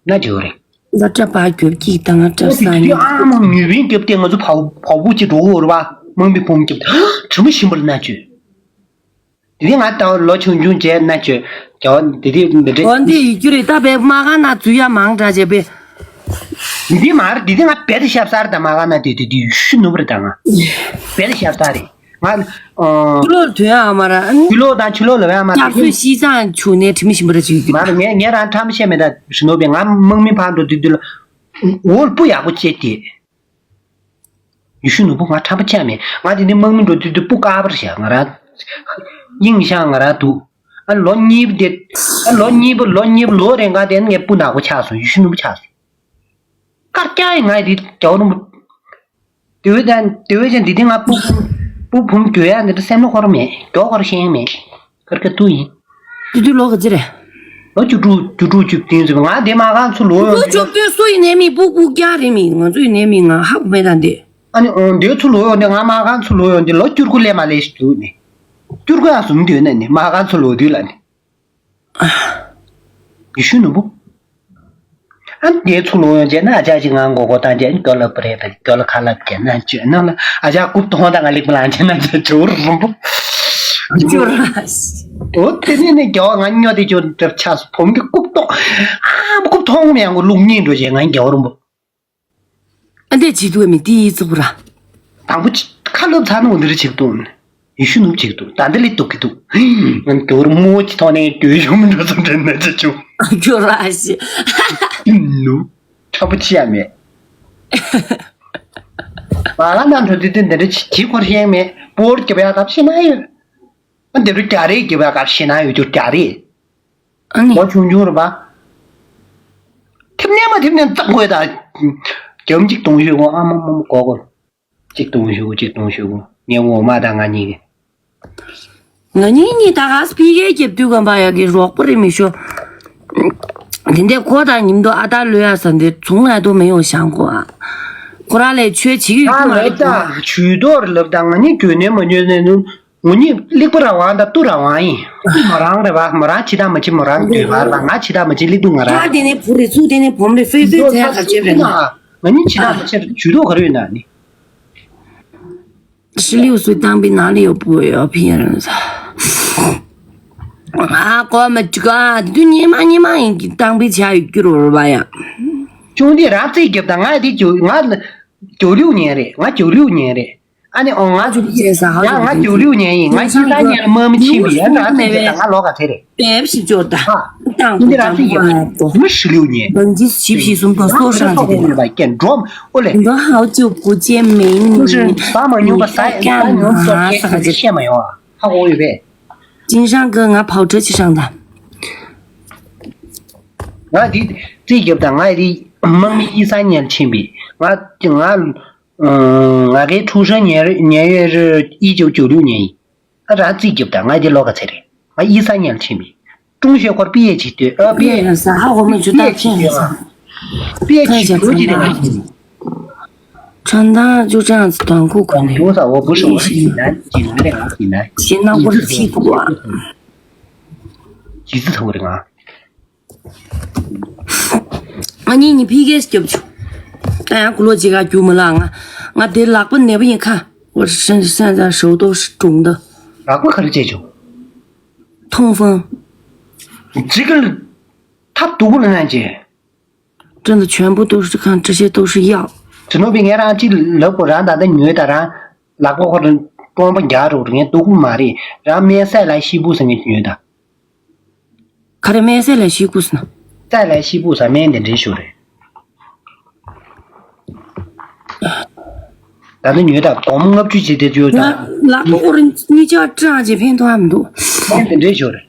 ན་འདྲ་ཡོད་རེད། ང་སྐྲ་པ་རྒྱོབ་ཀྱིས་དང་ང་སྐྲ་ས་ཨ་ནི། ཨ་མ་ངུས་བིང་རྒྱབ་སྟེ་ང་ཚོ་བ་བ་བུ་གཅིག་འགྲོ་གི་ཡོད་རེད་བ། དམག་མི་བུ་མོ་རྒྱབ་དྲི་མ་ཞིམ་པོ་ལ་ན་བཅོས། དེ་དེ་ང་ད་ལོ་ཆུང་ཆུང་བྱས་ན་ཆོས་རྒྱ་བ་དེ་དེ་འདི་འདྲ། འོ་འདི་ཡི་རྒྱུ་རེད་ད། བས་མ་ག་ན་འཛུལ་ཡ་མང་དྲགས་བྱས་པས། དེ་དེ་མ་རེད། དེ་དེ་ང་རྦད་དེ་ཤབ་སར་ད་མ་ག་ན་དེ་དེ་དེ་ཡུལ་ཤུ་ནུབ་རེད་ད། ང་རྦད་དེ་ཤབ་སར་རེད་ང་། ཆུ་ལོག་དོན་ཨ་མ་ར། ཆུ་ལོག་དང་ཆུ་ལོག་ལ་བས་མ་ཆབ་སྲིད་ཤི་ཙང་ཆུ་ནས་དྲི་མི་ཞིམ་པོ་ར་ཅིག་ཡོད་རྒྱུ་མ་རེད། ངས་ངས་རང་ཁྲམ་བཤད་མེད་ད་ཞུ་ནོ་བས། ང་དམག་མི་ཕར་འགྲོ་དུས་དུས་ལ་འོ་སྤུ་ཡག་པོ་བཅད་དེ། ཡུལ་ཤུལ་ནོར་བུ་ང་ཁྲམ་པ་ཆགས་མེད། ང་དེ་ནས་དམག་མི་འགྲོ་དུས་དུས་སྤུ་དཀར་པར་བཞག་ང་རང་། དབྱིངས་ཤང་ང་རང་འདུག་ཨ་ལོ་གཉིས་པ་དེ། ཨ་ལོ་གཉིས་པ་ལོ་གཉིས་པ་ལོ་རེ་འགའ་དེ་ངས་སྤུ་ནག་པོ་ཆགས་སོང་། ཡུལ་ཤུལ་ནོར་བུ་ཆགས་སོང་། དཀར་སྐྱ་ཡི་ང་ཡི་དེ་རྒྱ་བོ་རིན་པོ། དེ་བས་ཀྱང་དེ་བས་ཀྱང་འདི་དེ་ང་སྤུ་སྤུ་བུམ་འགྱོ་ཡ་འདི་འདྲ་སེམས་ལ་འཁོར་མེད། མགྱོགས་པར་ཤེས་མེད། ཁར་ཁ་ཐུག་ཡིན། དུ་དུ་ལོ་ག་ཚོད་རེད། ལོ་བཅུ་དྲུག་བཅུ་དྲུག་བཅུ་བདུན་ཟེར་བ། ང་དེ་མ་གང་ཚུར་ལོག་ཡོང་། ལོ་བཅུ་བདུན་སུ་ཡིན་ནའི་མི་སྤུ་སྤུ་རྒྱག་རེད་མི། ང་ཚོ་ཡིན་ནའི་མི་ང་ཧ་གོ་མེད་ད་འདི། ཨ་ནི་འོང་དེ་ཚུར་ལོག་ཡོང་དེ་ང་མ་གང་ཚུར་ལོག་ཡོང་དེ་ལོ་བཅུ་དགུ་ལས་མ་ལས་ཞིག་འདུག་ནི། བཅུ་དགུ་ཡང་ཟུམ་དུས་ནས་ནི་མ་གང་ཚུར་ལོག་དུས་ལ་ནི། ཡེ་ཤུ་ནོར་བུ། ཨ་ནི་དེ་ཚུར་ལོག་ཡོང་རྗེས་ན་ཨ་ཅག་ཅིག་ང་མགོ་སྐོར་བཏང་རྗེས་ནི་སྐྱོ་ལབ་པ་རེད་པས། སྐྱོ་ལ་ཁ་ལབ་རྒྱན་ན་བཅོས་ནང་ལ་ཨ་ཅག་རྐུབ་ཐོང་དང་ང་ལེགས་པ་ལང་རྗེས་ན་ཅག་ཇོ་རུ་རིན་པོ། ཇོ་ར། འོ་དེ་ནས་ནི་རྒྱ་བ་ང་སྨྱོ་དེ་ཇོ་འདྲ་ཆགས་སོ། བུམ་གྱི་རྐུབ་ཐོང་། ཨ་རྐུབ་ཐོང་མི་ཡང་གོ་ལུག་གཉིས་འགྲོ་རྗེས་ང་རྒྱ་བ་རིན་པོ། ཨ་འདས་བྱེད་འདུག་མི་དེ་ཡིད་ཚུགས་པོ་ར། དང་པོ་ཅི་ཁ་ལབ་ཚར་ནོ་འདི་རེ་བྱེད་འདུག་ཡེ་ཤུ་ནུབ་བྱེད་འདུག་ད་འདི་ལས་སྡུག་གི་འདུག་ང་རྒྱ་བོར་མོ་ཅི་ཐོག་ནས་རྒྱུ་ཡོང་མི་འགྲོ་ཙམ་དྲན་ན་ཅི་ཆུ། ཨ་རྒྱུ་ར་ཞི། ནུབ། ཁྲ་པོ་ཅི་ཡ་མེད། མ་ལ་ན་འགྲོ་དུས་དུས་འདི་འདྲ་ཅི་ཅི་འཁོར་ཤེས་མེད། པོར་རྒྱབ་ཡ་སྐབས་ཤེས་ན་ཡོད། ཨ་འདི་རུ་རྒྱ་རེད་རྒྱབ་ཡ་སྐབས་ཤེས་ན་ཡོད་རྒྱུ་རྒྱ་རེད། ཨ་ནི། ལོ་ཆུང་ཆུང་རེད་པ། ཐེབས་ནས་མ་ཐེབས་ནས་བཙག་དགོས་ད། རྒྱམ་གཅིག་གཏོང་ཤོད་གོ་ཨ་མ་མ་མ་གོ་གོ། གཅིག་གཏོང་ཤོད་གོ་གཅིག་གཏོང་ཤོད་གོ་ངས་འོ་མ་དང་ང་གཉིས་ཀྱི། ང་གཉིས་གཉིས་ད་ག་སེ་ཕི་གའི་རྒྱབ་དུས་གམ་པ་ཡ་གི་རོགས་པ་རེད་མི་ཤོ། དེ་འདྲས་ཁོ་དང་ཉིན་དུ་ཨ་ད་ལོས་ཡ་ས་འདི་ཚུང་ལ་དུ་མི་ཡོང་ཤང་གོ་ཨ། ཁོ་ར་ལས་ཆོས་བྱེད་ཀྱི་ཡོད་ཀྱི་མ་རེད་ད། ཇུས་གཏོགས་ལབ་དང་ང་གཉིས་འགྱོད་ནས་མ་འགྱོད་ནས་ནུ། ངོ་གཉིས་གླེགས་པ་རང་དབང་དང་སྟུ་རང་དབང་ཡིན། སྟུ་མོ་རང་རེད་བ། མོ་རང་བྱེད་དང་མ་བྱེད་མོ་རང་འདོད་པ་རེད་བ། ང་བྱེད་དང་མ་བྱེད་གླེགས་སྟུ་ང་རང་། ད་དེ་ནས་བུ་རེ་ཚུགས་དེ་ནས་བུམ་རེ་ཧྥེ་ཧྥེ་ཚད་ག་བྱེད་རེད་ན། ང་གཉིས་བྱེད་དང་མ་བྱེད་ཇུས་གཏོགས་ག་རེ་ཡོད་ན་ནི། ཧྲི་ལིའུ་སུའི་ཏང་པི་ནང་ལ་ཡོད་པོ་ཡོད་ཕི་ཡ་རང་ས། ཨ་ཀོ་མ་ཅི་ག་དུ་ཉི་མ་ཉི་མ་ཡིན་གྱི་ཏང་པི་ཆ་ཡོད་རྒྱུ་རོ་ར་བ་ཡ། ཅུང་དེ་རང་རྩིས་རྒྱབ་དང་ང་དེ་ཇོ་ང་ཇོ་ལིའུ་ཉན་རེད། ང་ཇོ་ལིའུ་ཉན་རེད། ཨ་ནི་ཨོ་ང་ཇོ་ལིའུ་ཉན་ས་ཧ་ཡ་ང་ཇོ་ལིའུ་ཉན་ཡིན། ང་ཁྱི་ས་ཉན་ལ་མ་མི་ཆིན་པི་ཡ་ང་རྩིས་རྒྱབ་དང་ང་ལོག་ག་ཚེ་རེད། པེབ་ཤི་ཅོར་ད། ཨ། ཏང་ཏུ་ཏང་ཏུ་ཧ་ཏོ། མི་ཧྲི་ལིའུ་ཉན། ལོན་ཇིས་ཞིབ་ཞིབ་སུམ་ཏོ་སོ་ཧྲང་ཏི་ཏི། ཀྱེ་འགྲོམ་ཨོ་ལེ། ཏོ་ཧའོ་ཅུ་པུ་ཅེ་མེ་ནི། ཧུ་ཧྲི་ས་མ་ཉུང་པ་ས་ས་ཉུང་པ་ཀྱ་ཤེས་མ་ཡོང་ཧ་གོ་ཡོད་པས། ཅིན་ཧྲང་གི་ང་ཕའོ་ཁྲི་ཅི་ཧྲང་ད། ང་དེ་རྩིས་རྒྱབ་དང་ང་དེ་དམག་མི་ཨི་ས་ཉན་ཆིན་པི་ང་ང་ང་གའི་ཁྲུང་ཧྲང་ཉན་ཉན་ཡོད་རི་ཨི་ཅུ་ཇོ་ལིའུ་ཉན་ཡིན། ཨ་རང་རྩིས་རྒྱབ་དང་ང་དེ་ལོ་ག་ཚད་རེད། ང་ཡིན་ས་ཉལ་ཕྱིན་མི། ཀྲུང་ཞོལ་སྐོར་པི་ཡེ་ཆི་སྟོད་ཨ་པི་ཡེ། ཡང་ས་ཧ་གོ་མི་ཇུ་ཏ་ཁྱེད་ཡང་ས། པི་ཡེ་ཆི་ཁྱེད་ཇུ་ཏི་རེད་ང་ཡིན། ཁྲང་ཐང་ཅུ་ཅང་ཙི་དང་ཁུ་ཁོ་ནས། ཁྱོད་ས་འོ་བུ་ཧྲི་བ་ཞིག་ན་ཅི་ནང་ལས་ང་ཞིག་ན། ཞེ་ན་བོར་ཚིག་གོ། ཇི་ཙི་ཐོ་རེ་ང་། ང་གཉིས་གཉིས་ཕི་གེ་སྐྱབས་ཆུ། ད་ཡང་ཀུ་ལོ་ཅི་ག་རྒྱུ་མི་ལ་ང་། ང་དེ་ལག་པ་ནད་པ་ཡིན་ཁ། 我身上手都是肿的。 ལག་པ་ག་རེ་བྱས་བྱུང་། 痛风。 ཅི་ག་ལ་ཐབས་སྡུག་པོ་ལ་ན་ཅི། 真的全部都是看，这些都是药。 དེ་ནོ་བི་ངས་རང་ཅི་ལབ་གོ། རང་ད་ལྟ་ཉོས་ད། རང་ལག་པ་ཁོ་རང་སྟོང་པ་རྒྱག་རོགས་ངས་སྡུག་པོ་མ་རེད། རང་སྨན་ཟས་ལ་ཤི་བུ་ཟེར་ངས་ཉོས་ད། 卡里梅塞来西古斯呢？ ཟས་ལ་ཤི་བུ་ཟ་སྨན་དེ་འདྲའི་ཞོར་རེད། ད་ནི་ཉོས་ད་སྒོར་མོ་ལྔ་བཅུ་བྱས་ཏེ་བཅོས་ད། ལག་པ་ཁོ་རང་གཉིས་ཆ་སྐྲག་ཅེས་ཕན་ཐོགས་ཨ་མི་འདུག་སྨན་དེ་འདྲའི་ཞོར་རེད།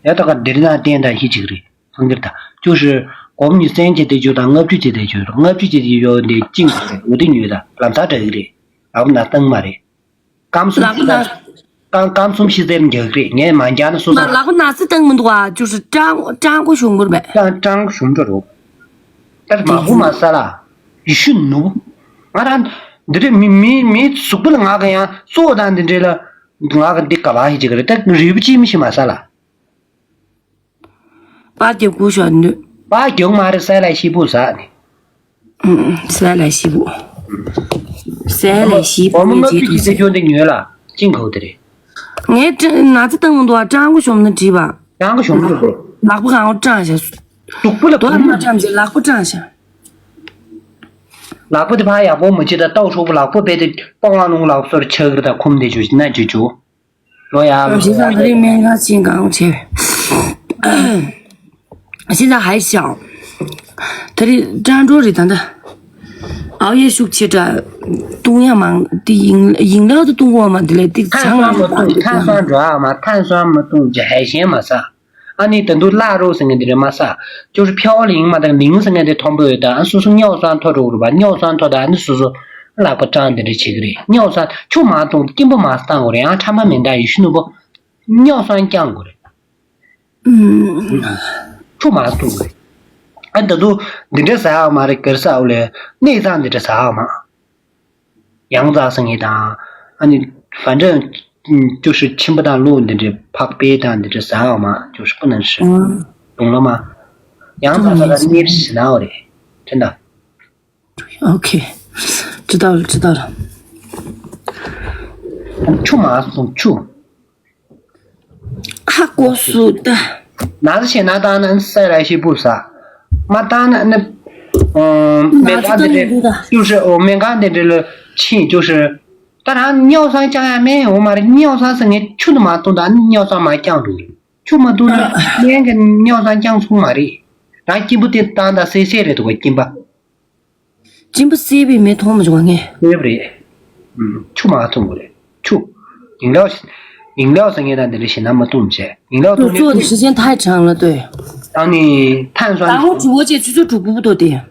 ཡ་ད་ག་འདིར་ན་བསྟན་ད་ཤི་ཅིག་རེད། ཚང་གིར་ད། ཅུ་ཧྲི། སྒོར་མོ་ཉི་ཤུ་རྩ་བརྒྱད་དེ་ཅུ་དང་ལྔ་བཅུ་བྱས་ཏེ་ཅུ་དང་ལྔ་བཅུ་བྱས་ཏེ་ཡོད་འདི་ཅིང་འོ་དེ་ཉོས་ད་ལམ་སང་འདྲ་གི་རེད། ལག་པ་ན་སྟངས་མ་རེད། སྐམ་གསུམ་ལག་པ་ན། སྐམ་སྐམ་གསུམ་ཤི་ཟེར་འཇག་གི་རེད། ངས་མ་འཇག་ན་སོ་མ་སོ། ལག་པ་ན་སི་སྟངས་མི་འདུག་ཨ། ཅུ་ཧྲི་ཀྲང་ཀྲང་གོ་ཞུང་གུར་བས། ཀྲང་ཀྲང་གོ་ཞུང་འགྲོ་རོགས། ད་མ་གུ་མ་ས་ལ། ཡི་ཤུ་ནུ། ང་རང་། འདི་རེད། མི་མི་མི་གཟུགས་པོ་ལ་ང་ག་ཡང་གཙོ་བོ་དང་འདི་འདྲས་ལ། ང་ག་འདི་ག་བ་ཧི་ཅིག་རེད། ད་རིལ་བུ་ཅི་མི་ཤི་མ་ས་ལ། པ་རྒྱབ་ཀུ་ཤོ་ནུ། པ་རྒྱབ་མ་རེད། ས་ལ་ཤི་བུ་ཟ་ནི། ཨུམ། ས་ལ་ཤི་བུ། ས་ལ་ཤི་བུ། འོ་མ་ལྔ་བཅུ་གི་ཚེ་ཁྱོད་འདི་ཉོས་ལ་ཅིང་ཁོ་དེ་རེད། ངས་ཀྲ་ན་ཚ་བཏང་མི་འདུག་ཨ། ཀྲང་གོ་ཤོམ་ན་བྲིས་པ། ཀྲང་གོ་ཤོམ་ན་བྲིས། ལག་པ་གང་གོ་ཀྲང་ཤ། སྡུག་པོ་ལ་དོ་ལ་མ་ཀྲང་ཅེ་ལག་པ་ཀྲང་ཤ། ལག་པ་དེ་ཕ་ཡག་པོ་མ་བྱེད་ད་ལྟོགས་ཤོག་པོ་ལག་པ་པེ་དེ་པང་ལ་ནུང་ལག་སོར་ཆག་གི་ད་ཁུམ་དེ་བྱུ་ན་བྱུ་བྱུ། ལོ་ཡ་ལོ། 现在他的面上健康去。现在还小。他的漳州人，他的熬夜休息着，东亚嘛，的饮饮料都冻过嘛，的嘞，的 碳酸མ་བཏུང་། 碳酸 འགྲོ་ཨ་མ། 碳酸 མ་བཏུང་རྒྱུ་ཧའི་ཤན་མ་ཟ། ཨ་ནི་ད་དུང་སླ་རོ་ཟེར་མཁན་དེ་རེད་མ་ཟ། ཅོ་རི་ཕྱེ་བ་ལིང་མ་དང་ལིང་ཟེར་མཁན་དེ་མཐོན་པོ་ཡོད་ད། ཨ་སོ་སོ་尿酸 མཐོ་འགྲོ་གི་རེད་པ།尿酸 མཐོ་ད་ཨ་ནི་སོ་སོ་ལག་པ་སྐྲངས་དེ་འདྲ་བྱེད་ཀྱི་རེད།尿酸 ཆུ་མ་བཏུང་སྐྱིན་པ་མ་བཏང་དགོས་རེད། ཡང་ཁྲམ་པ་མེ་མདའ་ཡི་ཤུ་ནུ་པོ་尿酸 བསྐྱང་དགོས་རེད། ཆུ་མ་བཏུང་དགོས་རེད། ཨ་ད་དུང་འདི་འདྲ་ཟ་ཡག་མ་རེད། གར་ཟ་འོ་ལེ་གནས་ཚང་འདི་འདྲ་ཟ་ཡག་མ། ཡང་ཙག་ཟེར་མཁན་དང་། ཨ་ནི་ཧྥན་ཀྲང་ཅོ་ཧྲི་ཁྱིམ་པ་དང་ལུག་འདི་འདྲའི་ཕག་པའི་དང་འདི་འདྲ་ཟ་འོ་མ། ཅོ་ཧྲི་པུ་ནན་ཧྲི། ཨང་། དུང་ལ་མ། ཡང་ཙག་ཟ་ད་གནས་ཤི་ན་འོ་རེད། དྲན་ད། โอเค 知道了，知道了。 ཆུ་མ་སོང་ཆུ། ཧ་གོ་སུ་ད། 拿着钱拿单呢，塞来西部撒，没单呢，那，嗯，没干的这，就是哦，没干的这个气，就是，当然尿酸降下没有嘛，尿酸是你去的嘛，都拿尿酸嘛降住的，去嘛都拿那个尿酸降出嘛的，然后进步的单的谁谁的都会进吧。 སྦྱིན་པ་བསད་པའི་མེ་མཐོང་མ་བྱུང་བ་ངས། 对不对？嗯，去嘛通过的，去，饮料，饮料是你的那个现在没动起，饮料动的。 做的时间太长了，对。 当你碳酸， 然后直播间去做主播不都得？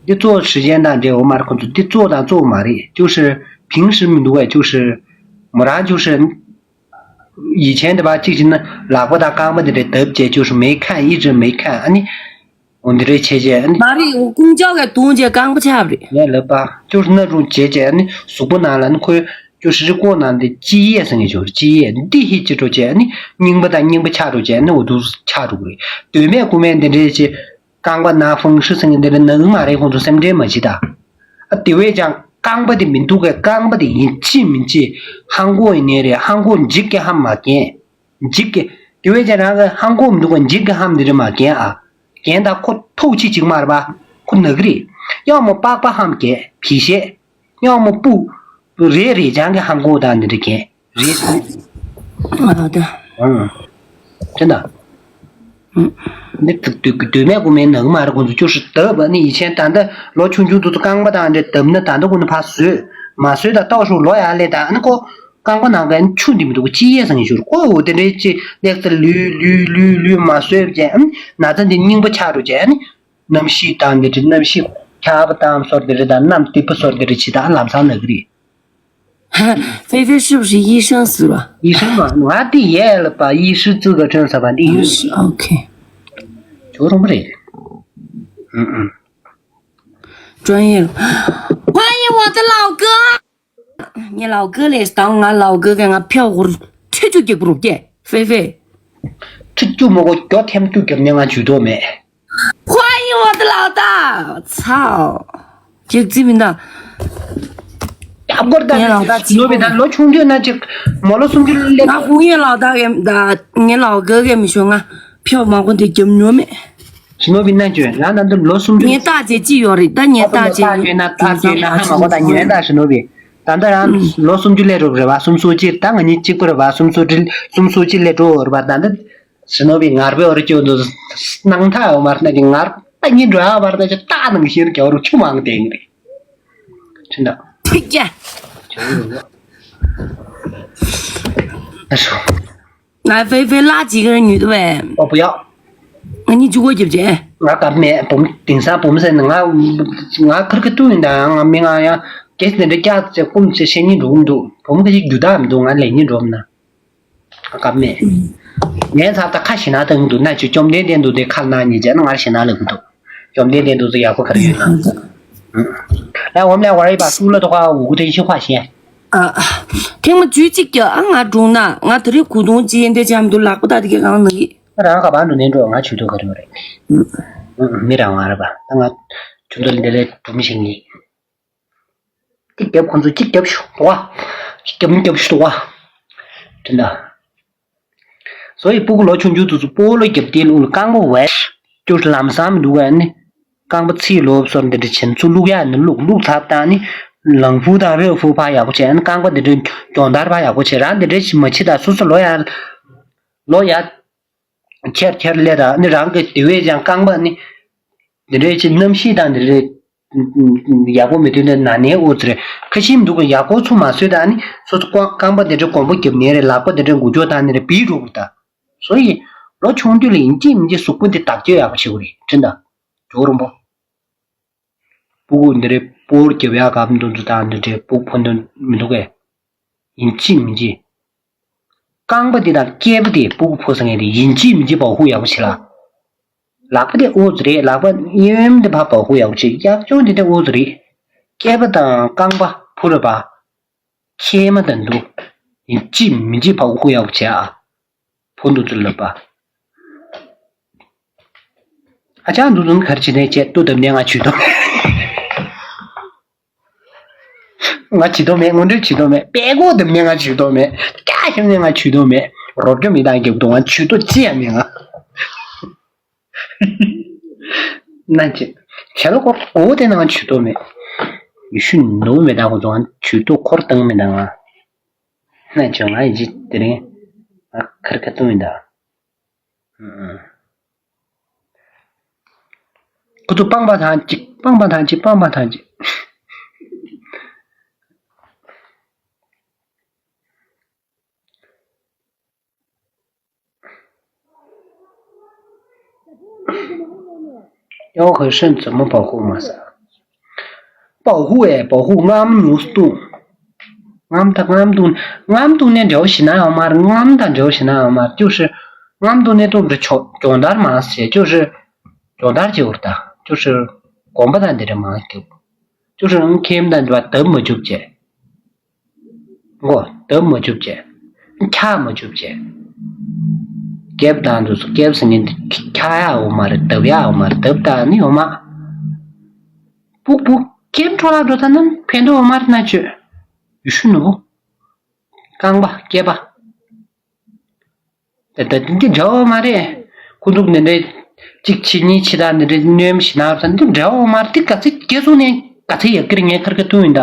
你做时间段这我马上工作，你做当做嘛的，就是平时没多，就是，没然就是，以前的吧，就是那喇叭大刚嘛的这得不接，就是没看，一直没看，啊你。 འོ་འདི་རེད་བྱས་རྗེས་ཨ་ནི། མ་རེད། དགུང་ལྕགས་ཀྱི་དུང་བྱས་རྐང་པ་ཆག་རེད། ངས་ལབ་པ། ཅོ་ནི་རུང་བྱས་རྗེས་ཨ་ནི་གཟུགས་པོ་ནང་ལ་ཨ་ནི་ཁོའི་ཅོ་ཧྲི་ཀོ་ནང་འདི་སྐྱི་གཡས་ཟེར་ངེས་ཅོ་སྐྱི་གཡས་འདི་ཧི་ཅི་འགྲོ་བྱས་ཨ་ནི་རྙིང་པ་དང་རྙིང་པ་ཆག་འགྲོ་བྱས་ཨ་ནི་འོ་འདུག་ཆག་འགྲོ་གི་རེད། དོན་མེད་དགུ་མེད་འདི་འདྲའི་ཅི། རྐང་པ་ན་ཧྥང་ཧྲི་ཟེར་ངེས་འདི་འདྲ་ནག་མ་རེད། ཁོང་ཚོ་སེམས་ཁྲལ་མ་བྱེད་ད། ཨ་དེ་བས་ཀྱང་རྐང་པ་དེ་མི་འདུག་གས། རྐང་པ་དེ་ཡིན་ཅི་མིན་ཅི་ཧང་གོ་ཡིན་ནའི་རེད། ཧང་གོ་འཇིག་གི་ཧམ་མ་གྱེན། འཇིག་གི། དེ་བས་ཀྱང་རང་གི་ཧང་གོ་མི་འདུག་ག་འཇིག་གི་ཧམ་འདི་རེད་མ་གྱེན་ཨ། གྱེན་ད་ཁོ་ཐུག་ཅི་ཅིག་མ་རེད་པ། ཁོ་ནག་གི་རེད། གཡང་མོ་པགས་པ་ཧམ་གྱེན་བི་ཤེད། གཡང་མོ་སྤུ། རེ་རེ་ཅང་གི་ཧང་གོ་དང་འདི་འདྲ་གྱེན་རེད། ཨ་ད། ཨང་། དྲན་ད། འདི་དུ་དུ་དུ་མེད་དགུ་མེད་ནག་མ་རེད། ཁོང་ཚོ་ཅོ་ཧྲི་བཏབ་ཨ་ནི་ཡིན་ཆེན་ད་ལྟ་ལོ་ཆུང་ཆུང་དུ་ཚོ་རྐང་པ་དང་འདྲ་བཏབ་ན་ད་ལྟ་ཁོ་ནི་ཕར་བཟོས་མ་བཟོས་ད་ལྟོགས་ཤོག་ལོ་ཡར་སླེབས་ད་ཨ་ནི་ཁོ། རྐང་པ་ནང་གི་ཆུ་འདི་མི་འདུག་ཅི་ཡས་སང་ཞུར་ཀོ་འོ་དེ་འདྲའི་ཅི་ལེགས་ཚེ་ལུས་ལུས་ལུས་ལུས་མ་བཟོད་བྱས་ཨམ་ན་ཚ་འདི་རྙིང་པ་ཆགས་འགྲོ་བྱས་ཨ་ནི་གནམ་གཤིས་དང་འདི་འདྲ་གནམ་གཤིས་ཁྱབ་པ་དང་སོར་འདི་འདྲ་དང་གནམ་རྡིབ་པ་སོར་འདི་འདྲ་ཅི་དང་ལམ་སང་ན་གི་རེད། 菲菲是不是医生死了？ 医生嘛我的爷了吧，医师资格证啥吧，你有 是 OK。 就这么的。嗯嗯。 专业了。欢迎我我的老哥。你老哥嘞，当俺老哥给俺票股吹出去不给，菲菲。这就么个叫他们就给人家去做没？欢迎我的老大，操！这这边的。ཡག་པར་ད་ངའི་ལག་བསྟར་ནོ་བི་ད་ལོ་ཆུང་དུས་ན་ཅིག་མོ་ལོ་སུམ་ཅུ་སླེབས། ང་ཕུག་ངའི་ལག་བསྟར་གི་ད་ངའི་ལག་བསྟར་གི་མི་ཤོང་ང་ཕྱོགས་མང་པོ་འདི་རྒྱབ་ཉོ་མེད། ཞི་ནོ་བི་ན་ཅོས་ང་ད་འདི་ལོ་སུམ་ཅུ། ངའི་རྟགས་ཅན་ཅི་ཡོད་རེད་ད་ངའི་རྟགས་ཅན་ཡོད་ན་རྟགས་ཅན་ན་ཧ་མ་གོ་ད་ཉོས་ད་ཞི་ནོ་བི་ད་ད་རང་ལོ་སུམ་ཅུ་སླེབས་རོགས་རེད་བ་སུམ་སོ་གཅིག་ད་ང་གཉིས་གཅིག་པ་རེད་བ་སུམ་སོ་དྲིལ་སུམ་སོ་གཅིག་སླེབས་འགྲོ་རེད་བ་ད་འདི། ཞི་ནོ་བི་ངར་པའི་འོར་སྐྱོ་འདུག་སྣང་ཐག་ཡོད་མར་ན་གི་ངར་ད་གཉིས་འགྲོ་ཡ་མར་ན་ཅི་ཏག་ནང་ཤེར་རྒྱ་རུ་ཆུ་མང་དེ་ཡིན་རེད། ཁྱི་འདྲ། ཐིག་ཅེ། ཨ་ཤོ། ང་ཧྥེ་ཧྥེ་ལ་ཅི་གར་ཉུལ་དུ་བས། ཨོ་བུ་ཡ། ང་གཉིས་ཅུ་གོ་རྒྱབ་ཅེ། ང་གབ་མེད་བུམ་དེང་སང་བུམ་ཟེར་ན་ང་ང་ཁར་ཁ་ཏུ་ཡིན་ད་ང་མི་ང་ཡ་གེ་སི་དེ་འདྲ་སྐྱག་ཅེ་ཀུམ་ཅེ་ཤེས་ཉིན་འགྲོ་གི་འདུག་བུམ་གི་ཅིག་རྒྱུ་དག་མི་འདུག་ང་ལས་ཉིན་འགྲོ་མ་ན། གབ་མེད། ངས་ཚར་ད་ཁ་ཞེ་ན་བཏང་འདུག་ན་ཅི་བཅོམ་ལྡན་འདས་འདུག་དེ་ཁ་ན་ཉི་རྗེས་ན་ང་ཞེ་ན་ལེགས་འདུག་བཅོམ་ལྡན་འདས་འདུག་ཚོ་ཡག་པོ་ག་རེ་ཡོད་ན། ལ་འོམ་ལ་བར་ཡི་པ་སུ་ལ་དོ་ཁ་འུ་གུ་དེ་ཤི་ཁ་ཞེ། ཨ། ཐེངས་མ་བཅུ་གཅིག་ཀྱ་ཨ་ང་སྒྲུང་ན་ང་དེ་རིང་གུ་དོང་ཅི་ཡིན་དེ་ཅམ་དུ་ལག་པ་ད་དེ་ག་གང་ན་གི། རང་ག་པ་འགྲོ་ནས་འགྲོ་ང་ཆུ་ཐོག་ག་རེ་ཡོད་རེད། མི་རང་བ་རེད་པ་ད་ང་ཆུ་ཐོག་ལ་འདི་ལས་གྲུམ་ཞིག་ཡིན། གཅིག་རྒྱབ་ཁོང་ཚོ་གཅིག་རྒྱབ་ཤོག་འདུག་ག་གཅིག་རྒྱབ་མི་རྒྱབ་ཤོག་འདུག་ག་དེ་འདྲ། བཟོ་ཡི་སྤུ་གུ་ལོ་ཆུང་ཆུང་དུ་སུ་སྤོ་ལོ་རྒྱབ་དེ་ལུག་ལ་རྐང་པ་བས། ཅུ་ལམ་སང་མི་འདུག་ག་ནི། རྐང་པ་ཚིག་ལོབ་སོར་འདི་འདྲ་བྱེད་ཚུ་ལུག་ཡ་ནི་ལུག་ལུག་ཚབ་བཏང་ནི། ལང་ཕུ་དང་རེ་ཕུ་ཕ་ཡག་པོ་བྱས་ནི་རྐང་པ་འདི་འདྲ་གྱོང་དར་ཕ་ཡག་པོ་བྱས་རང་འདི་འདྲ་ཞིག་མ་བྱེད་ད་སོ་སོ་ལོ་ཡ། ལོ་ཡ། ཁྱེར་ཁྱེར་ལས་དང་ནི་རང་གི་དེ་བས་ཀྱང་རྐང་པ་ནི། འདི་འདྲའི་ཆེ་རྣམ་ཤེས་དང་འདི་འདྲའི། ཡག་པོ་མི་མཐུན་ནས་ན་ནས་འོ་ཙི་རེད་ཁ་ཤིམ་འདུག་གི་ཡག་པོ་ཚུ་མ་བཟོས་དང་ནི་སོ་སོ་ཀོ་རྐང་པ་འདི་འདྲའི་གོང་པོ་རྒྱབ་ནས་རེད་ལག་པ་འདི་འདྲའི་འགུལ་སྐྱོད་བཏང་ནས་རེད་བིས་འགྲོ་དགོས་ད། སོ་ཡི། ལོ་ཆུང་དུས་ལ་ཡིན་གཅིག་མིན་གཅིག་གཟུགས་པོ་འདི་དག་སྐྱོ་ཡག་པོ་བྱེད་དགོས་རེད་དྲན་ད། ཇོ་རོང་པོ། སྤུ་གུ་འདི་རེད་སྤོར་རྒྱབ་ཡག་གབ་འདུག་འདུག་དང་འདི་འདྲའི་སྤུ་གུ་ཕོ་འདུག་མི་འདུག་གས། ཡིན་གཅིག་མིན་གཅིག་རྐང་པ་འདི་དང་སྐེད་པ་འདི་སྤུ་གུ་ཕོ་ས་ངེས་དེ་ཡིན་གཅིག་མིན་གཅིག་བའུ་ཧུ་ཡག་པོ་བྱེད་ལ། ལག་པ་འདི་ཨོ་ཙི་རེད་ལག་པ་གཡོན་འདི་ཕ་བའུ་ཧུ་ཡག་པོ་བྱེད་གཡག་ཅོང་འདི་འདི་ཨོ་ཙི་རེད། སྐེད་པ་དང་རྐང་པ་ཕུ་ར་པ། ཁྱེད་མ་དང་འདུག་ཡིན་གཅིག་མིན་གཅིག་བའུ་ཧུ་ཡག་པོ་བྱེད་ཨ། ཕོ་འདུག་ཚུལ་ལབ་པ། ཨ་ཅག་འདུག་འདུག་གར་བྱེད་ནས་བྱེད་ལྟོ་དམ་ནས་ང་ཇུས་གཏོང་མེད། ང་ཇུས་གཏོང་མེད་སྔོན་འགྲོའི་ཇུས་གཏོང་མེད་པད་ཀོ་དམ་ནས་ང་ཇུས་གཏོང་མེད་ཀྱ་ཤམ་ནས་ང་ཇུས་གཏོང་མེད་རོབ་ཀྱོ་མི་དང་རྒྱབ་གཏོང་ང་ཇུས་གཏོང་ཅི་ཡང་མེད་ང་། ན་ཅི། བྱ་ལོ་ཁོ་འོ་དེ་ནང་ཇུས་གཏོང་མེད། ཡུ་ཤུ་ནུ་མེད་དང་ཁོ་ཚོ་ང་ཇུས་གཏོང་འཁོར་བཏང་མེད་དང་ང་། ན་ཅི་ང་ཡི་ཇི་དེ་རིང་ང་ཁར་ཁ་བཏང་མེད་དང་། ཁོ་ཚོ་སྤངས་པ་ཐང་ཅིག་སྤངས་པ་ཐང་ཅིག་སྤངས་པ་ཐང་ཅིག་ཡང་ཁོས་ཧྲན་ཙི་མོ་བའུ་ཧུ་མ་ཟ། བའུ་ཧུ་ཨེ་བའུ་ཧུ་རྔམ་ཉུང་སྟུང་། རྔམ་ད་རྔམ་སྟུང་རྔམ་སྟུང་ནས་འབྲེལ་བ་ཞིག་ན་ཡང་མ་རེད་རྔམ་དང་འབྲེལ་བ་ཞིག་ན་ཡང་མ་རེད་ཅོ་ཧྲི། རྔམ་སྟུང་ནས་སྟུང་འདྲ་ཆོག་སྦྱོང་བརྡར་མ་ཟེར་ཅོ་ཧྲི། སྦྱོང་བརྡར་བྱེད་འུར་ད་ཅོ་ཧྲི། གོམ་པ་དང་འདི་འདྲ་མ་རྒྱུག་ཅོ་ཧྲི་ཁེམ་དང་འདི་བ་དབ་མ་བཅུག་བྱས། མགོ་དབ་མ་བཅུག་བྱས། འཁྱག་མ་བཅུག་བྱས། སྐེད་པ་དང་དུ་སྐེད་པ་ཟེར་ནི་འདི་འཁྱག་ཡག་འོ་མ་རེད་དབ་ཡག་འོ་མ་རེད་དབ་ད་ནི་འོ་མ། སྤུག་སྤུག་སྐེད་པ་འཕྲོ་བརླག་འགྲོ་ད་ན་ཕན་ཐོགས་འོ་མ་རེད་ན་བཅོས། ཡུ་ཤུ་ནུ། རྐང་པ་སྐེད་པ། ད་ད་འདི་འདྲ་བ་མ་རེད། ཁོ་ཚོ་ནི་འདྲ་གཅིག་ཕྱི་གཉིས་ཕྱི་དང་འདི་འདྲ་གནོན་ཞིག་ན་ད་འདི་འདྲ་བ་མ་རེད་འདི་ག་ཚད་སྐྱེ་སོང་ནས་ག་ཚད་ཡག་གིར་ངས་ཁར་ཁ་ཐུང་ཡིན་ད།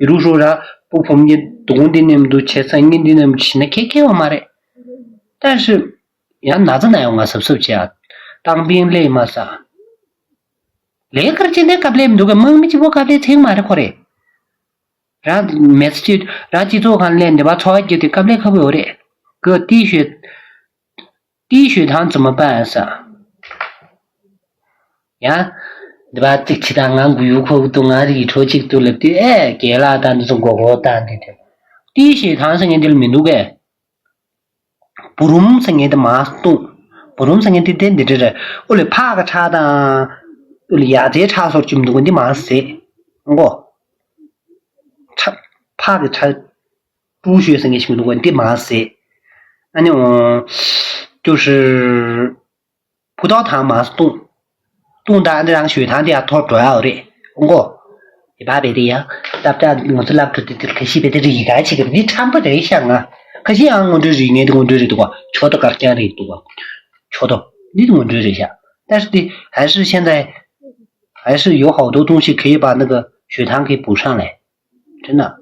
བི་རུ་ཧྲོ་ར་སྤུ་ཕོམ་གྱི་དུག་འདི་ནེམ་འདུག་བྱས་ཚང་གཉིས་འདི་ནེམ་ཞིག་ན་ཁེ་ཁེ་བ་མ་རེད། ད་ཧྲི། ཡང་ན་ཚ་ན་ཡོང་ང་སབ་སབ་བྱས་ཨ། ཏང་པིང་ལས་མ་ས། ལས་ཀར་ཅི་འདྲའི་སྐབས་ལས་མི་འདུག་ག་དམག་མི་གཅིག་པོ་སྐབས་ལས་ཚེག་མ་རེད་ཁོ་རེད། རང་མེད་ཚེ་རང་སྤྱི་ཚོགས་ཁང་ལས་འདི་པ་འཚོ་བ་སྐྱེལ་དུས་སྐབས་ལས་ཁ་བོ་ཡོད་རེད། གི་ཏི་ཞོད། ཏི་ཞོད་དང་ཙི་མ་པ་ཡང་ས། ཡང་། འདི་པ་ཙིག་ཆི་དང་ང་གུ་ཡུ་ཁོག་ཏུ་ང་རིག་གྲོ་གཅིག་ཏུ་ལབ་དུས་ཨེ་རྒན་ལགས་དང་འདི་ཚོ་མགོ་སྐོར་བཏང་འདི་དེ། ཏི་ཞོད་དང་ས་ངན་འདི་ལ་མི་འདུག་གས། བུ་རུམ་ཟེར་མཁན་དེ་མར་བཏུང་། བུ་རུམ་ཟེར་མཁན་དེ་དེ་འདི་འདྲ་རེད། ཨོ་ལེ་ཕག་གི་ཁྲག་དང་། ཨོ་ལེ་ཡ་རྩེའི་ཁྲག་སོར་གྱི་མི་འདུག་ག་འདི་མར་ཟེ། ཨང་གོ། ཕག་གི་ཁྲག་ཀྲུང་ཞོས་ཟེར་མཁན་ཞིག་མི་འདུག་ག་འདི་མ་ཟེར། ཨ་ནི་འོ། ཅོ་ཧྲི། ཕུ་ཏའོ་ཐང་མ་བཏུང་། བཏུང་ད་འདི་རང་ཞོད་ཐང་འདི་ཡང་ཐོར་འགྲོ་ཡ་རེད། ཨོ་གོ། ཡི་བ་བེ་དེ་ཡ། ཏབ་ཏ་ང་ཚོ་ལབ་འགྲོ་དེ་དེར་ཁ་ཤི་བེ་དེ་རི་ག་ཅིག་གི་འདི་ཁྲམ་པོ་རེད་ཤག་ང་། ཁ་ཤི་ཡང་ངོ་འགྲོས་རི་ངས་འདི་ངོ་འགྲོས་རེད་འདུག་ག་ཆོ་ཏོ་དཀར་རྐྱང་རེད་འདུག་ག་ཆོ་ཏོ། འདི་ངོ་འགྲོས་རེད་ཤག 但是的，还是现在，还是有好多东西可以把那个血糖给补上来。 真的。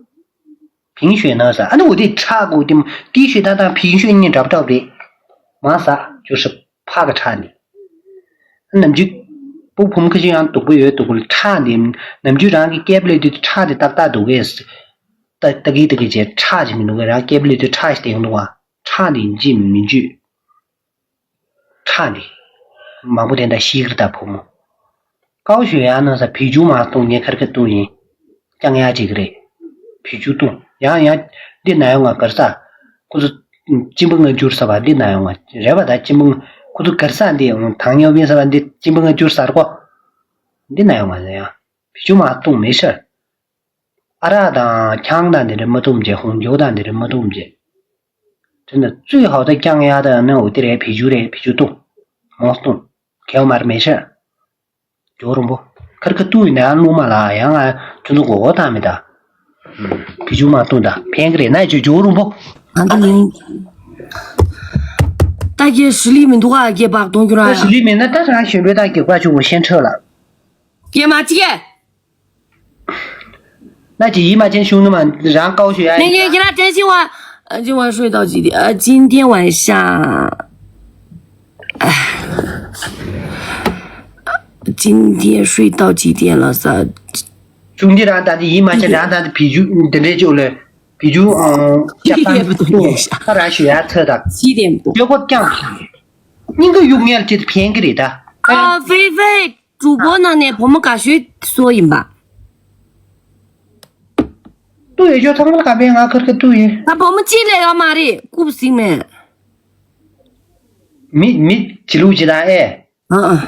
贫血呢是，啊，那我得查过的嘛，低血糖当贫血你找不着的，嘛啥，就是怕个差的。那么就不ผมก็ยังตกไปอยู่ตกไปเลยท่าเดียวนะมันอยู่ร้านแก้ไปเลยที่ท่าเดียวตัดตัดดูเวสแต่ตะกี้ตะกี้เจท่าจะมีดูเวลาแก้ไปเลยที่ท่าเสียงดูว่าท่าเดียวจริงมีจุด ཁྲག་འདི། མང་པོ་དེ་འདྲ་ཤི་གི་རེད་ད་བུ་མོ། ཀའོ་ཞུ་ཡ་ན་ས་བེ་ཅུ་མ་གཏོང་ངས་ཁར་ཁ་བཏུང་ཡིན། རྐྱང་ཡ་ཅིག་རེད། བེ་ཅུ་བཏུང་ཡང་ཡང་འདི་ན་ཡོང་ང་གར་ས། ཁོ་ཚོ་གཅིན་པ་ང་བསྒྱུར་ས་བ་འདི་ན་ཡོང་ང་རེད་བ་ད་གཅིན་པ་ང་ཁོ་ཚོ་གར་ས་འདི་ཡང་དང་ཉོ་བིན་ས་བ་འདི་གཅིན་པ་ང་བསྒྱུར་ས་ར་ཀོ། འདི་ན་ཡོང་ང་ཡང་བེ་ཅུ་མ་གཏོང་མི་ཤར། 阿拉当强大的人没东西，红牛蛋的人没东西。真的，最好的降压的那我的来啤酒嘞，啤酒冻，毛冻，给我买的没事儿。酒容不？可是个对呢，路马啦，羊啊，就是我当没的。嗯，啤酒嘛冻的，便宜个嘞，那就酒容不？ ཨ་ད་ལིང་། ད་ཀྱེ་实力མི་འདུག་ཨ་ཀྱེ་བག་གཏོང་རྒྱུ་ར། ད་实力མེད་ན་ད་རང་གཞོན་པའི་ད་ཀྱེ་བཀའ་ཆུ་བོ་ཤེན་ཁྲོད་ལ། ཀྱེ་མ་ཅི་ཀྱེ། 那就姨妈见兄弟嘛，然后高血压。那个，给他真心话，呃，今晚睡到几点？呃，今天晚上，哎，今天睡到几点了？三。兄弟，然后咱的姨妈见，然后咱的啤酒，你等这酒了，啤酒，嗯，加班，他然血压测的，七点多。结果降平，应该永远就是便宜的。啊，菲菲， 主播ནང་ནས་བུ་མོ་དགའ་ཤོས་སུ་ཡིན་པ། ཏུ་ཡོད་ཆོག་ཚང་མ་ལ་ག་པའི་ང་ཁར་ཁ་ཏུ་ཡོད། ད་བུ་མོ་གཅིག་ལས་ཡོད་མ་རེད་རྐུབ་ཟིང་མེད། མི་མི་ཇི་ལུགས་ཇི་ལ་ཨེ། ཨ་ཨ།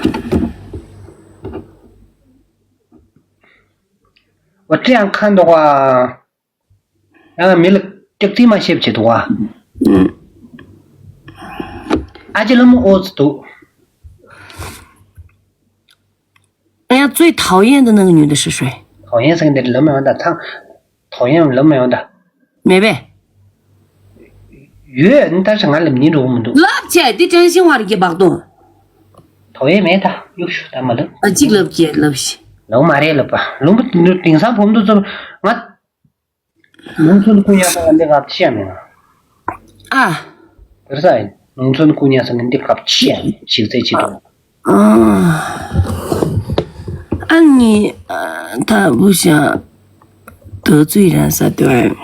我这样看的话， ཡང་མི་ལ་སྐྱག་རྫུན་མ་བཤད་བྱེད་དུ་བ། ཨ་ཅེ་ལ་མོ་ཨོ་ཙི་དུ། 哎呀，最讨厌的那个女的是谁？讨厌是个那个人没有的，他讨厌人没有的。没呗。 ཡོད་ནི་ད་ང་ལ་མི་འགྲོ་མི་འདུག་ལབ་བྱས་འདི་བཀྲ་ཤིས་ཝང་རི་གི་བག་སྟོང་། དོ་ཡས་མེད་ད་གཡུག་ཤུ་ད་མ་ལབ། ཨ་གཅིག་ལབ་ཀྱི་ལབ་ཤི། ལབ་མ་རེད་ལབ་པ་ལུང་པ་དེང་སང་བུ་མོ་ཚོ་ང་ལུང་ཚོ་ཀུ་ཉག་ད་འདི་ག་ཤི་ཡ་མེད་ང་། ཨ། བར་ས་ཡིན་ལུང་ཚོ་ཀུ་ཉག་ས་ང་འདི་ག་ཤི་ཡ་ཞིག་ཚེ་ཆི་དོ། ཨ། ཨ་ནི་ད་བུ་ཤ་དོ་ཚུའི་རང་ས་དོ།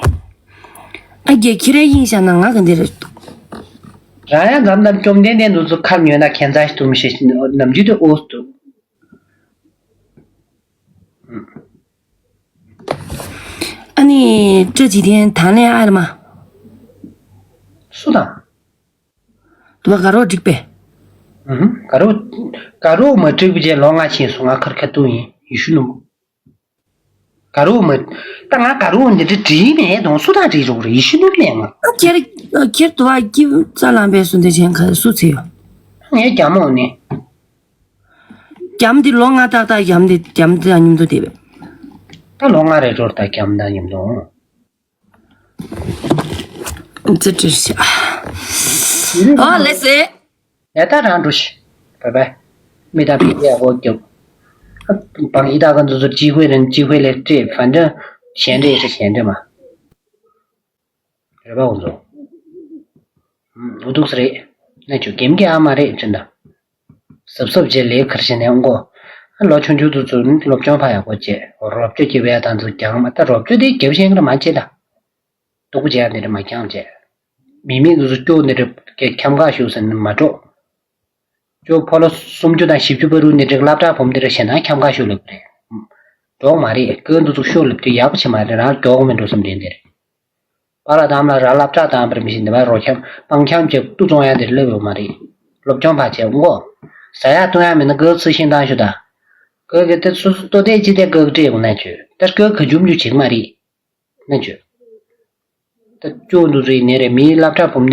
ཨ་རྒྱ་ཁྱེད་རང་ཡིན་ཤ་ན་ང་ག་འདི་རེད། རང་ཡང་འཛམ་ལམ་བཅོམ་ལྡན་འདས་འདུ་ཚོ་ཁམས་ཡོད་ན་ཁྱད་མཚར་ཞིག་ཏུ་མི་ཤེས་ཤིང་ནམ་རྒྱུན་དུ་འོ་སྟུ། ཨ་ནི་བཀྲ་ཇི་ཐན་དང་ལེན་ཨ་ར་མ། སུ་དང་། དུ་བ་དགའ་རོགས་འགྲིག་པས། ཨུ་ཧུ། དགའ་རོགས། དགའ་རོགས་མ་འགྲིག་པ་བྱས་ལོ་ལྔ་ཕྱིན་སོང་ང་ཁར་ཁ་ཏུ་ཡིན་ཡེ་ཤུ་ནུ། དགའ་རོགས་མ། ད་ང་དགའ་རོགས་འདི་འདྲ་འགྲིག་མེད་དང་སུ་དང་འགྲིག་རོགས་རེད་ཡེ་ཤུ་ནུ་མེད་ང་། ཨ་ཁྱེར་ཁྱེར་དུ་བ་ཀྱི་རྩ་ལམ་པའི་སུ་འདི་ཆེན་ཁ་སུ་ཚེ་ཡོད། ངས་རྒྱ་མོ་ནི། རྒྱམ་འདི་ལོ་ལྔ་ཏག་ཏག་རྒྱམ་འདི་རྒྱམ་འདི་དང་མཉམ་དུ་བསྡད་པས། ད་ལོ་ལྔ་རེ་འགྲོར་ད་རྒྱམ་དང་མཉམ་དུ་འོང་། ཙི་ཙི་ཤ། ཨོ་ལེ་སེ། ཡ་ད་རང་འགྲོ་ཤི། བའི་བའི། མི་ད་བི་ཡ་གོ་རྒྱབ། བང་ཡི་ད་ག་འདུ་ཚོ་ཅི་ཧུའེ་རེན་ཅི་ཧུའེ་ལེ་ཏྲེ་ཕན་ཏྲ་གཞན་འདྲེ་ཡི་ཤ་གཞན་འདྲེ་མ། རེ་བ་འོང་ཚོ། འུ་ཐུག་སི་རེད། ནས་ཆུ་གེམ་གེ་ཨ་མ་རེད་ཅི་འདྲ། སབ་སབ་བྱས་ལས་ཁར་ཞིག་ནས་འོང་གོ། ལོ་ཆུང་ཆུང་དུ་ཚུར་སློབ་སྦྱོང་ཕ་ཡག་པོ་བྱས་རོབ་ཅོ་སྐྱེ་བའི་དང་ཚུར་ཀྱང་མ་ལྟ་རོབ་ཅོ་དེ་རྒྱབ་ཤེས་ཀྱི་མ་བྱེད་ད། སྡུག་པོ་བྱས་ཡ་འདི་འདྲ་མ་རྐྱང་བྱས། མི་མེད་འདུ་ཚུར་སྐྱོ་འདི་འདྲ་ཁྱམ་ཁ་ཞུགས་ཟིན་མ་འགྲོ། ཅོ་ཕོ་ལོ་སུམ་ཅུ་དང་བཞི་བཅུ་བར་དུ་འདི་འདྲ་སློབ་གྲྭ་བུམ་འདི་འདྲ་ཞེ་ན་ཁྱམ་ཁ་ཞུགས་ལབ་རེད། འགྲོག་མ་རེད་ཀོན་འདུ་ཚུར་ཤོག་ལབ་དུས་ཡག་པོ་བྱེད་མ་རེད་རང་མགྱོགས་མི་འགྲོ་བསམ་དྲན་འདི་རེད། པཱ་ལགས་དམ་ལ་ར་སློབ་གྲྭ་དང་པར་མི་ཤེས་འདི་བ་རོ་འཁྱམ་སྤང་འཁྱམ་བྱས་ཏུ་བཙོང་ཡ་འདི་སླེབས་ཡོད་མ་རེད། སློབ་སྦྱོང་ཕར་བྱས་འོང་གོ། ཟ་ཡ་བཏུང་ཡ་མེད་ན་ཀོ་ཚུལ་ཤིང་བཏང་ཤོག་ད། ཀོ་གི་དེ་སོ་སོ་ལྟོ་ལྡད་ཅི་དེ་ཀོ་གི་སྤྲད་དགོས་ན་ཆོས་ད་ཀོ་ག་འཇུམ་འཇུ་བྱེད་མ་རེད། ན་ཆོས། ད་སྐྱོ་འདུག་རེད་ནས་རེད། མིའི་སློབ་གྲྭ་བུམ་ནས།